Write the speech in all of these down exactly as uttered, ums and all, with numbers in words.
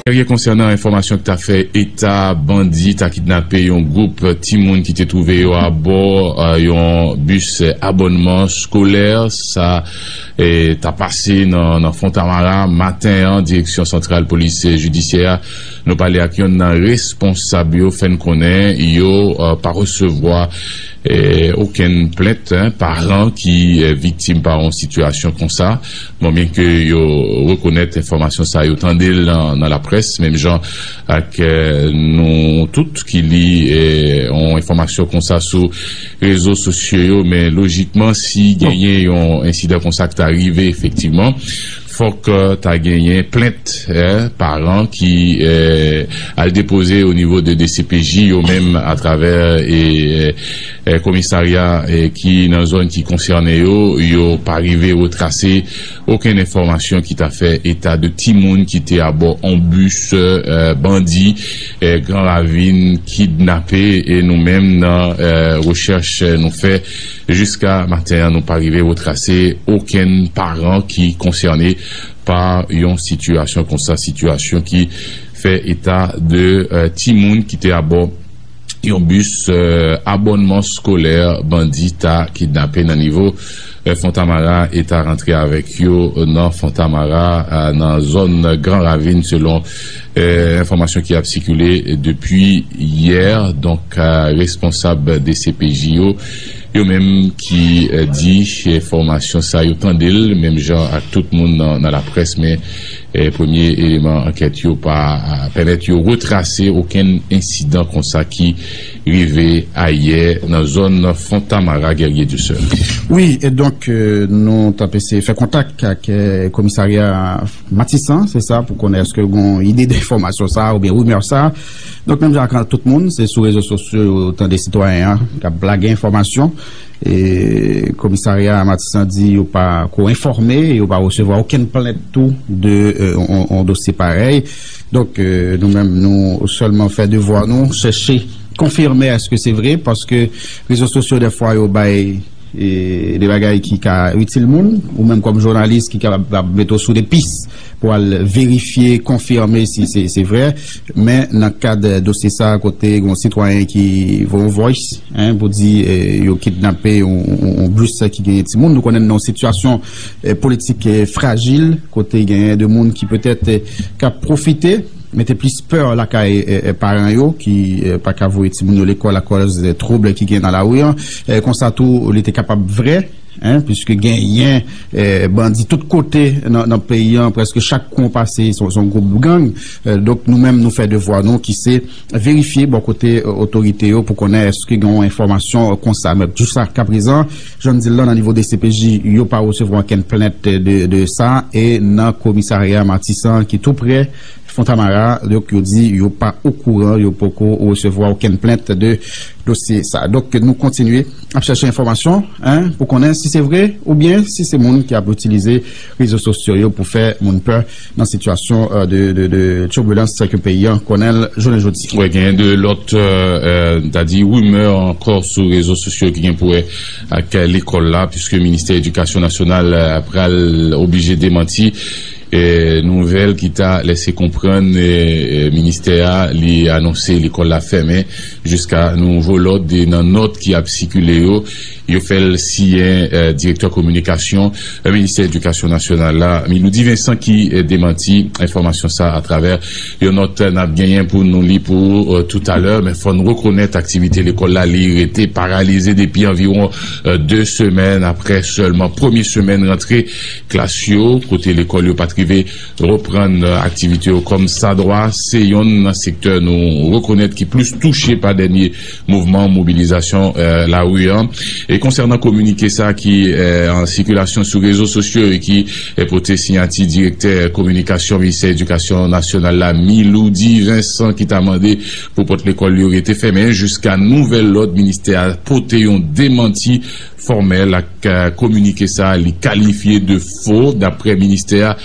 Konsènan enfòmasyon ki ta fè eta bandi ta kidnape yon gwoup timoun ki te twouve yo abò, eh, yon bis, eh, abònman skolè, sa, eh, ta pase nan, nan Fontamara maten an, Direksyon Santral Polis Jidisyè a, nou pale ak yonn nan responsab yo, fè n konnen yo, eh, pa resevwa, eh, okenn plent, en, paran ki, eh, viktim pa yon sitiyasyon konsa. Bon, byen ke yo rekonèt enfòmasyon sa, yo tande l nan, nan laprès, menm jan ak, eh, nou tout ki li, eh, yon enfòmasyon konsa sou rezo sosyo yo, men lojikman, si genyen yon ensidan konsa ki ta rive efektivman, fòk, eh, ta genyen plent, eh, paran ki, eh, al depoze o nivo de D C P J yo menm atravè, eh, eh, komisarya, eh, ki nan zòn ki konsène yo, yo pa rive retrase okenn enfòmasyon ki ta fè eta de timoun ki te abò on bis, eh, bandi, eh, Gran Ravin kidnape, e nou menm nan, eh, rechèch nou fè jiska maten an, nou pa rive retrase okenn paran ki konsène pa yon sitiyasyon konsa, sitiyasyon ki fè eta de, eh, timoun ki te abò yon bis, eh, abònman skolè bandi ta kidnape nan nivo, eh, Fontamara e ta rantre avèk yo nan Fontamara, eh, nan zòn Gran Ravin, selon, eh, enfòmasyon ki ap sikile depi yè. Donk, eh, responsab D C P J yo, yo menm ki, eh, di enfòmasyon sa, yo tande l menm jan ak tout moun nan, nan laprès, men, eh, premye eleman ankèt yo pa, ah, pèmèt yo retrase okenn ensidan konsa ki rive ayè nan zòn Fontamara, Guerrier Dieuseul. Wi, e donk, eh, nou t ap eseye fè kontak ak, eh, komisarya Matisan, se sa, pou konnen èske gon ide de enfòmasyon sa oubyen rimè sa. Donk, menm jan ak tout moun, se sou rezo sosyo yo tande sitwayen an k ap lage enfòmasyon. E komisarya Matisan di yo pa ko enfòme, yo pa resevwa okenn plent tou de, eh, on, on dosye parèy. Donk, eh, nou menm, nou sèlman fè devwa nou, chèche konfime èske se vre, paske rezo sosyo, dèfwa, yo bay, eh, de bagay ki ka itil moun, ou menm kòm jounalis ki kapab mete w sou de pis pou al verifye, konfime si se, se vre. Men nan kad dosye sa, kote yon sitwayen ki voye yon voice, en, pou di, eh, yo kidnape yon, yon, yon bis ki genyen timoun, nou konnen nan yon sitiyasyon, eh, politik, eh, frajil, kote genyen de moun ki petèt, eh, ka pwofite mete plis pè lakay, eh, eh, paran yo ki, eh, pa ka voye timoun yo lekòl akoz, eh, twoub ki gen nan lari an. Eh, konsa tou, li te kapab vre, en, piske genyen, eh, bandi tout kote nan, nan peyi an, prèske chak kou w pase, se, se yon gwoup gang. Eh, donk, nou menm, nou fè devwa nou, ki se verifye bò kote, eh, otorite yo pou konnen èske gen yon enfòmasyon, eh, konsa. Men jiska prezan, jan m di l lan, nan nivo D C P J, yo pa resevwa okenn plent de, de sa, e nan komisarya Matisan, ki tou prè Fontamara, donk, yo di yo pa okouran, yo poko resevwa okenn plent de dosye sa. Donk, nou kontinye ap chèche enfòmasyon, en, pou konnen si se vre oubyen si se moun ki ap itilize rezo sosyo yo pou fè moun pè nan sitiyasyon, eh, de, de, de tibulans ke peyi an konnen l jounen jodi. Wè, gen de lòt, eh, eh, ta di rimè ankò sou rezo sosyo ki gen pou wè ak, eh, lekòl la, piske Ministè Edikasyon Nasyonal, eh, pral oblije demanti, eh, nouvèl ki ta lèse konprann, eh, eh, ministè a, li anonse lekòl la fèmen jiska nouvo lòd. E nan nòt ki ap sikile yo, yo fè l siyen, eh, direktè kominikasyon, eh, Ministè Edikasyon Nasyonal la, Miloudy Vincent, ki, eh, demanti enfòmasyon sa atravè yon nòt n ap genyen pou nou li pou, eh, toutalè. Men fò n rekonèt aktivite lekòl la, li rete paralize depi anviwon, eh, de semèn, apre sèlman premye semèn rantre klas yo, kote lekòl yo pa t rive reprann, eh, aktivite yo kòm sa dwa. Se yonn nan sektè nou rekonèt ki plis touche pa dènye mouvman mobilizasyon, eh, lari an. E konsènan kominike sa ki, eh, an sikilasyon sou rezo sosyo e ki, eh, pote siyati direktè kominikasyon Ministè Edikasyon Nasyonal la, Miloudy Vincent, ki ta mande pou pòt lekòl yo rete fèmen jiska nouvèl lòd, ministè a pote yon demanti fòmèl ak, eh, kominike sa li kalifye de fo. Daprè ministè a,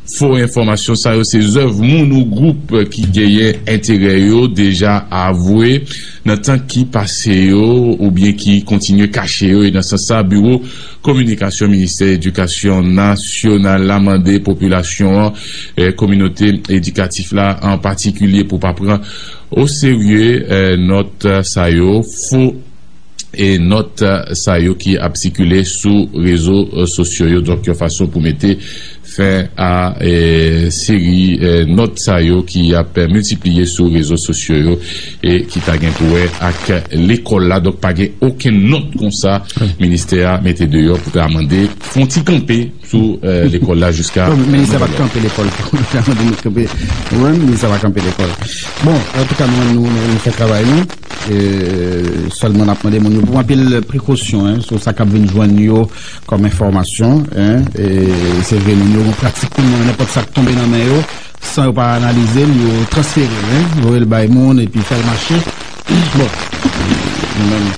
Fo enfòmasyon sa yo se zèv moun ou gwoup ki genyen enterè yo deja avwe nan tan ki pase yo oubyen ki kontinye kache yo. E nan sans sa, Biwo Kominikasyon Ministè Edikasyon Nasyonal la mande popilasyon an, eh, kominote edikatif la an patikilye, pou pa pran oserye, eh, nòt, eh, sa yo, fo e nòt, eh, sa yo ki ap sikile sou rezo, eh, sosyo yo. Donk, yon fason pou mete fen a, eh, seri, eh, nòt sa yo ki ap, eh, miltipliye sou rezo sosyo yo e ki ta gen pou wè ak lekòl la. Donk, pa gen okenn nòt konsa ministè a mete deyò pou ta mande fè yon ti kanpe sou, eh, lekòl la jiska. Bon, ministè pa kanpe lekòl. Ministè pa kanpe lekòl. Bon, antouka, nou, nou, nou, nou fè travay nou. E, sèlman n ap mande moun yo pou anpil prekosyon, en, sou sa k ap vin jwenn yo kòm enfòmasyon, en. E, se vre, moun yo gen pratik pou nan nenpòt sa k tonbe nan men yo, san yo pa analize l, yo transfere l, en, voye l bay moun, epi fè l mache. Bon, nou menm,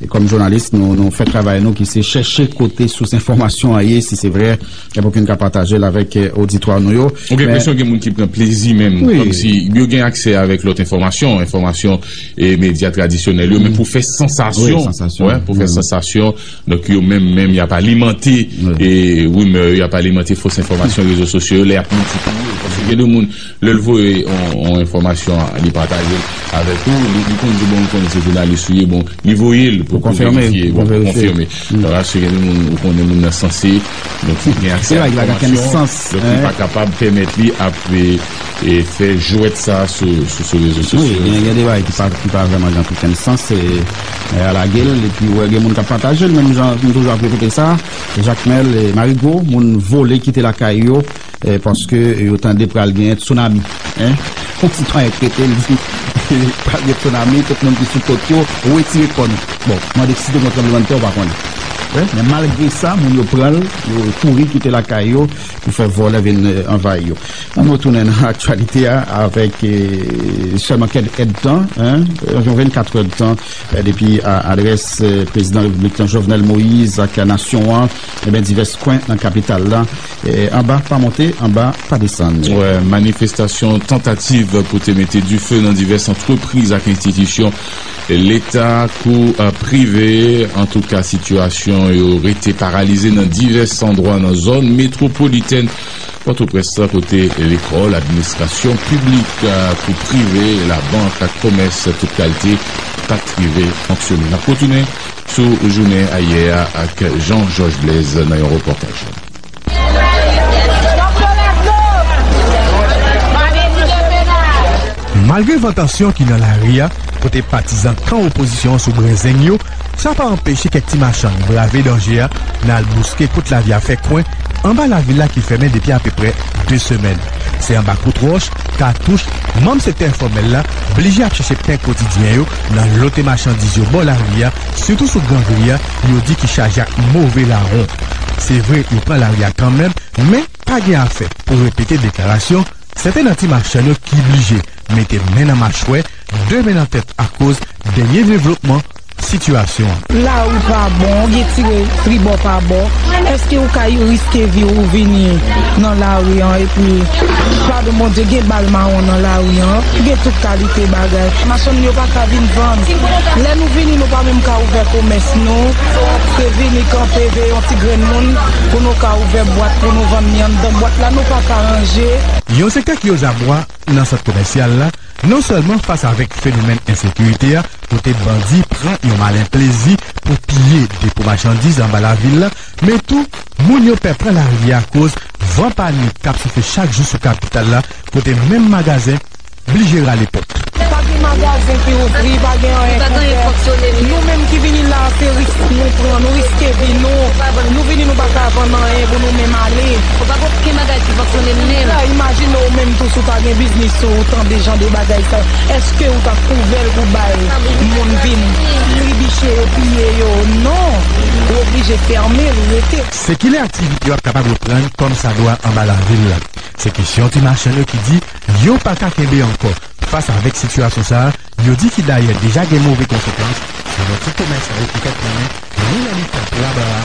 e kòm jounalis, nou, nou fè travay nou ki se chèche kote sous enfòmasyon an ye, si se vre, epi pou n ka pataje l avèk, eh, oditwa nou yo. Ou gen enpresyon gen moun ki pran plezi menm, kòmsi yo gen aksè avèk lòt enfòmasyon, enfòmasyon e medya tradisyonèl yo, men pou fè sansasyon. Wi, sansasyon. Wi, pou fè sansasyon. Donk, yo menm, menm, y ap alimante, e, rimè yo, y ap alimante fos enfòmasyon rezo sosyo yo, lè y ap miltipliye. Paske gen de moun, lè l voye yon, yon enfòmasyon, li pataje l avèk ou, li, li konn di, bon, m konnen se jounalis ou ye, bon, li voye l pou, pou verifye, bon, pou konfime. Donk, paske gen de moun, ou konnen moun nan sanse, donk, li gen aksè a enfòmasyon, donk, li pa kapab pèmèt li ap, e, e fè jwèt sa sou, sou, sou rezo sosyo. Wi, gen, gen de bagay ki pa, ki pa vrèman gen okenn sans, e, e, a lage l, epi, wè, gen moun k ap pataje l, menm jan, m toujou ap repete sa, Jakmèl, e, Marigo, moun vole kite lakay yo, e, paske yo tande pral gen tsunami, en? Yon sitwayen k rete, li di, pral gen tsunami, tout moun ki sou kot yo, retire kò nou. Bon, mande si te gen tranblemanntè, ou pa konnen. Wi, men malgre sa, moun yo pran l, yo kouri kite lakay yo, pou fè vòlè vin, eh, anvayi yo. Ann retounen nan aktyalite a avèk, eh, sèlman kèk èdtan, en, enviwon vennkat èdtan, eh, depi a, adrès, eh, prezidan repiblik lan Jovenel Moïse ak nasyon an, ebyen, divès kwen nan kapital la, eh, anba pa monte, anba pa desann. Wè, manifestasyon, tantativ pou te mete dife nan divès antrepriz ak enstitisyon Leta kou, eh, prive. Antouka, sitiyasyon yo rete paralize nan divès andwa nan zòn metwopolitèn Pòtoprens lan, kote lekòl, administrasyon piblik, eh, kou prive, labank ak komès tout kalite pa t rive fonksyone. N ap retounen sou jounen ayè a ak Jean Georges Blaise nan yon repòtaj. Malgre van tansyon ki nan lari a, kote patizan kan opozisyon an sou brenzeng yo, sa pa anpeche kèk ti machann brave danje a nan al bouske kout lavi a fè kwen anba lavil la ki fèmen depi apeprè de semèn. Se anba kout wòch, katouch, manm sektè enfòmèl la blije ap chèche pen kotidyen yo nan lote machandiz yo bò lari a, sitou sou gran gri a, yo di ki chaje ak move lawon. Se vre, yo pran lari a kanmenm, men pa gen afè pou repete deklarasyon sèten nan ti machann yo ki blije mete men nan machwè, de men nan tèt akoz dènye devlopman sitiyasyon an. Lari pa bon, gen tire tribò pa bò. Èske ou ka riske vi w vini nan lari an? Epi, padon Bondye, gen bal mawon nan lari an, gen tout kalite bagay. Machann yo pa ka vin vann. Lè nou vini, nou pa menm ka ouvè komès nou. Se vini kanpe, veye yon ti grenn moun pou nou ka ouvè bwat pou nou vann li anndan bwat la, nou pa ka ranje. Yon sektè ki ozabwa nan sant komèsyal la, non sèlman fas avèk fenomèn ensekirite a, kote bandi pran yon malen plezi pou piye depo machandiz anba lavil la, men tou, moun yo pè pran lari a akoz van panik k ap soufle chak jou sou kapital la, kote menm magazen blije rale pòt. Pa gen magazen ki ouvri, pa gen anyen pou fè. Nou menm ki vini la, se risk nou pran, nou riske vi nou. Nou vini, nou pa ka vann anyen pou nou menm ale. Ou pa gen okenn bagay ki fonksyone menm. Sa, imajine w menm tou si w ta gen biznis ou tande jan de bagay sa. Èske ou t ap ouvè l pou bay moun vin tribiche yo, piye yo? Non. Ou oblije fèmen l, rete. Se kilè aktivite yo ap kapab reprann kòmsadwa anba lavil la? Se kesyon ti machann yo ki di yo pa ka kenbe ankò. Fas avèk sitiyasyon sa a, yo di ki dayè deja gen move konsekans sou yon ti komèsan yo poutèt konnen ni nan mitan pla bra a,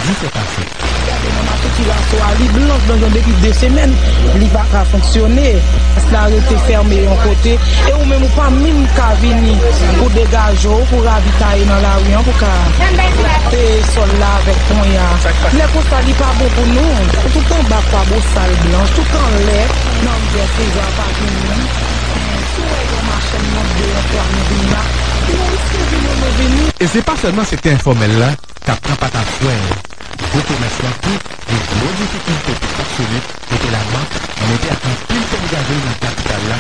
disèt a sèt. Gade manman sou ti raso a, li blanch, blanch, blanch depi de semèn, li pa ka fonksyone. Plas la rete fèmen yon kote, e ou menm ou pa menm ka vini pou degaje w, pou ravitaye nan lari an, pou ka peye sòl la avèk ponya. Lè konsa, li pa bon pou nou. Tout anba kwabosal blanch, tout anlè, nan rivyè Seza pa vini. Si w wè yon machann nan de yon twa nan vini la, nou riske vini, nou vini. E se pa sèlman sektè enfòmèl la k ap pran pataswèl. Gwo komès lan tou gen gwo difikilte pou fonksyone, kote labank mete ak anpil tèt gazoy nan kapital la,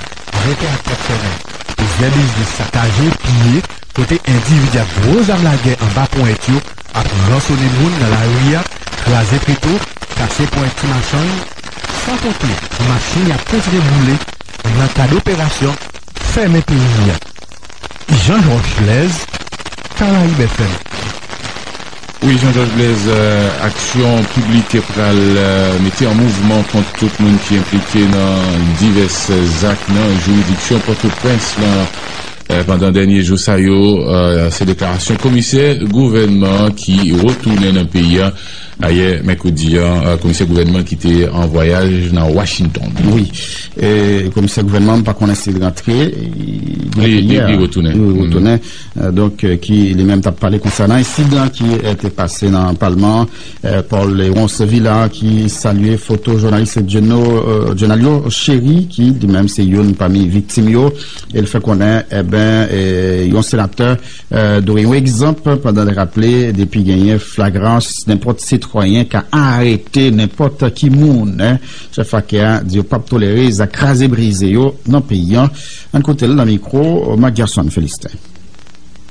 rete ak pòt fèmen. Plizyè biznis sakaje, piye, kote endividi ak gwo zam lagè anba ponyèt yo ap ransone moun nan lari a, kraze trito, kase ponyèt ti machann, san konte machin y ap kontinye boule nan kad operasyon fèmen peyi a. Jean Georges Blaise, Caraïbes F M. Wi, Jean Georges Blaise, euh, aksyon piblik pral, euh, mete an mouvman kont tout moun ki enplike nan divès zak nan jiridiksyon Pòtoprens lan, euh, pandan dènye jou sa yo, euh, se deklarasyon komisè gouvènman ki retounen nan peyi a. Ayè, mèkredi an, euh, komisè gouvènman ki te an vwayaj nan Washington. Wi. E, komisè gouvènman, m pa konnen si l rantre, e, li, li, li retounen. Li retounen. Euh, donk, euh, ki li menm t ap pale konsènan ensidan ki, euh, te pase nan Palman an. Euh, Paul Léonce Villard ki salye foto jounalis Geno, euh, Genalio Chéry, ki li menm se youn pami viktim yo. E l fè konnen, eben, euh, yon senatè euh, dwe yon egzanp pandan l raple depi genyen flagrans, nenpòt sitwayen ka arete nenpòt ki moun, eh. Chèf Fakè a di yo p ap tolere zak kraze brize yo nan peyi an. Ann koute l nan mikwo Marc Gerson Felistin.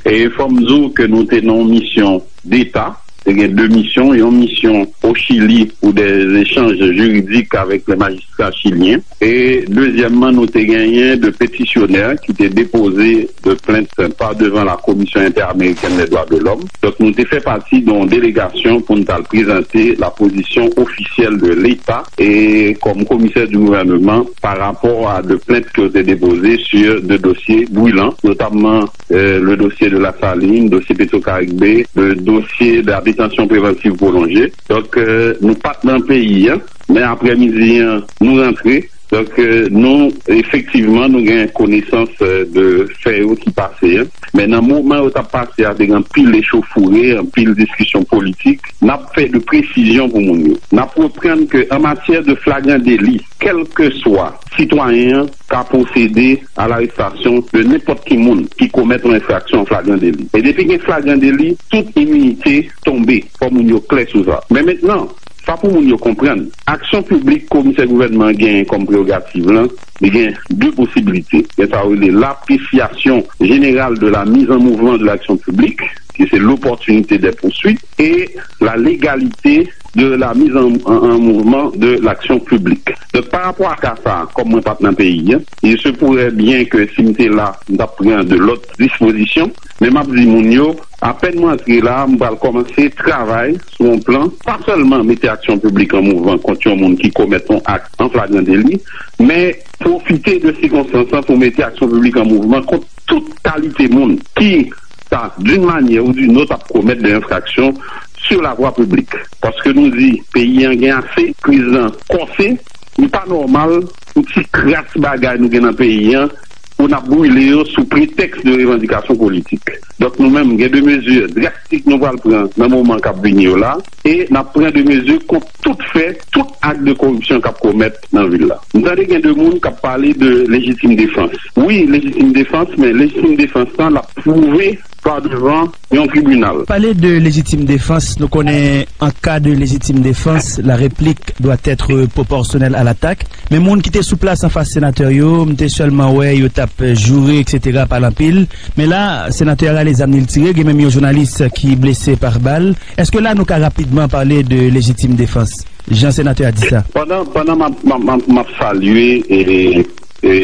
E fò m di w ke nou te nan yon misyon deta. Te gen de misyon, yon misyon o Chili pou de echanj jiridik avèk le majistra chilyen. E dezyèmman, nou te genyen de petisyonè ki te depoze de plent pa devan la Commission Interamericane des Droits de l'Homme. Donk, nou te fè pati de yon delegasyon pou n t al prezante la pozisyon ofisyèl de Leta e kòm komisè di gouvènman pa rapò a de plent ke yo te depoze sur de dosye brilan, notamman euh, le dossier de la Saline, dosye Petro Caribe, le dossier de la détention préventive prolongée. Donk, euh, nou pa t nan peyi an, men aprèmidi an, nou rantre. Donk, euh, nou, efektivman, nou gen konesans, euh, de fè yo ki pase an. Men nan moman yo t ap pase a, te gen anpil echofoure, anpil diskisyon politik. N ap fè de presizyon pou moun yo. N ap reprann ke an matyè de flagran deli, kèlkeswa sitwayen an ka pwosede a larestasyon de nenpòt ki moun ki komèt yon enfraksyon an flagran deli. E depi gen flagran deli, tout iminite tonbe. Fò moun yo klè sou sa. Men mentnan, sa pou moun yo konprann, aksyon piblik komisè gouvènman an genyen kòm prerogativ lan, li gen de posibilite. Gen sa yo rele l'appréciation générale de la mise en mouvement de l'action publique, ki se l'opportunité des poursuites, et la légalité de la mise en, en, en mouvement de l'action publique. Donk, pa rapò a ka sa a, kòm mwen pa t nan peyi an, il se pourrait bien que si m te la, m t ap pran de lòt dispozisyon, men m ap di moun yo, apèn mwen antre la, m pral kòmanse travay sou yon plan, pa sèlman mete aksyon piblik an mouvman kont yon moun ki komèt yon ak an flagran deli, men pwofite de sikonstans lan pou mete aksyon piblik an mouvman kont tout kalite moun ki ta, d'une manière ou d'une autre, ap komèt de enfraksyon sur la voie publique. Paske nou di, peyi an gen ase, kriz lan kòse, li pa nòmal pou ti kras bagay nou gen nan peyi an, pou n ap brile yo sou pretèks de revandikasyon politik. Donk, nou menm, gen de mezi drastik nou pral pran nan moman k ap vini yo la, e n ap pran de mezi kont tout fè, tout ak de koripsyon k ap komèt nan vil la. M tande gen de moun k ap pale de lejitim defans. Wi, lejitim defans, men lejitim defans lan, l ap pwouve pa devan yon tribinal. Pale de lejitim defans, nou konnen an ka de lejitim defans, la réplique doit être proportionnelle à l'attaque. Men moun ki te sou plas anfas senatè yo, m te sèlman wè yo t ap joure, et cetera, pale anpil. Men la, senatè a rale zam li, l tire, gen menm yon jounalis ki blese pa bal. Èske la nou ka rapidman pale de lejitim defans? Jan senatè a di sa. Pandan, pandan m ap, m ap, m ap, m ap salye e, e,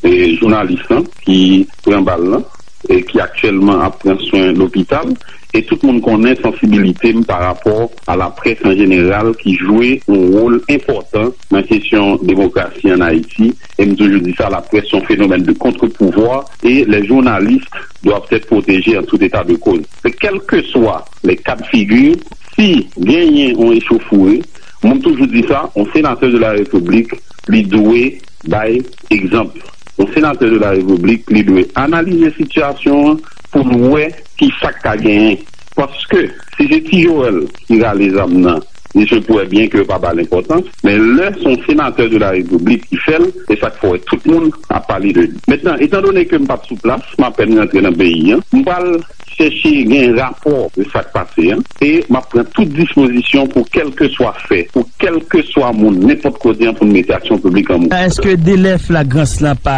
e jounalis lan ki pran bal lan, e ki aktyèlman ap pran swen lopital, e tout moun konnen sansibilite m pa rapò a laprès an jeneral ki jwe yon wòl enpòtan nan kesyon demokrasi ann Ayiti, e m toujou di sa, laprès se yon fenomèn de contre-pouvoir, et les journalistes doivent être protégés en tout état de cause. Men kèlkeswa les cas de figure, Si genyen yon echauffourée, mwen toujou di sa, yon senatè de la repiblik, li dwe bay egzanp. Yon senatè de la repiblik, li dwe analize sitiyasyon an pou l wè ki sa k ka genyen. Paske si se Ti Joel ki rale zam nan, misye pwè byen ke yo pa ba l enpòtans, men lè se yon senatè de la repiblik ki fè l, se sa k fè w wè tout moun ap pale de li. Mentnan, etandone ke m pa t sou plas, m apèn rantre nan peyi an, m pral chèche gen rapò de sa k pase an, e m ap pran tout dispozisyon pou kèlkeswa fè, pou kèlkeswa moun, nenpòt kote an, pou n mete aksyon piblik an mouvman. Èske delè flagrans lan pa,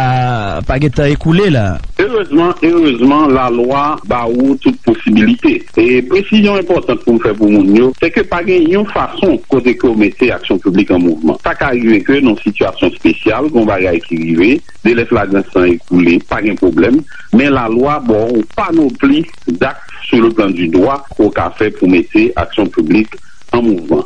pa gentan ekoule la? Erezman, erezman, lalwa ba ou tout posibilite. E presizyon enpòtan pou m fè pou moun yo, se ke pa gen yon fason kote ke w mete aksyon piblik an mouvman. Sa ka rive ke nan sitiyasyon espesyal, gon bagay ki rive, delè flagrans lan ekoule, pa gen pwoblèm, men lalwa ba w yon panopli d'akt sur le plan du droit ke w ka fè pou mete aksyon piblik an mouvman.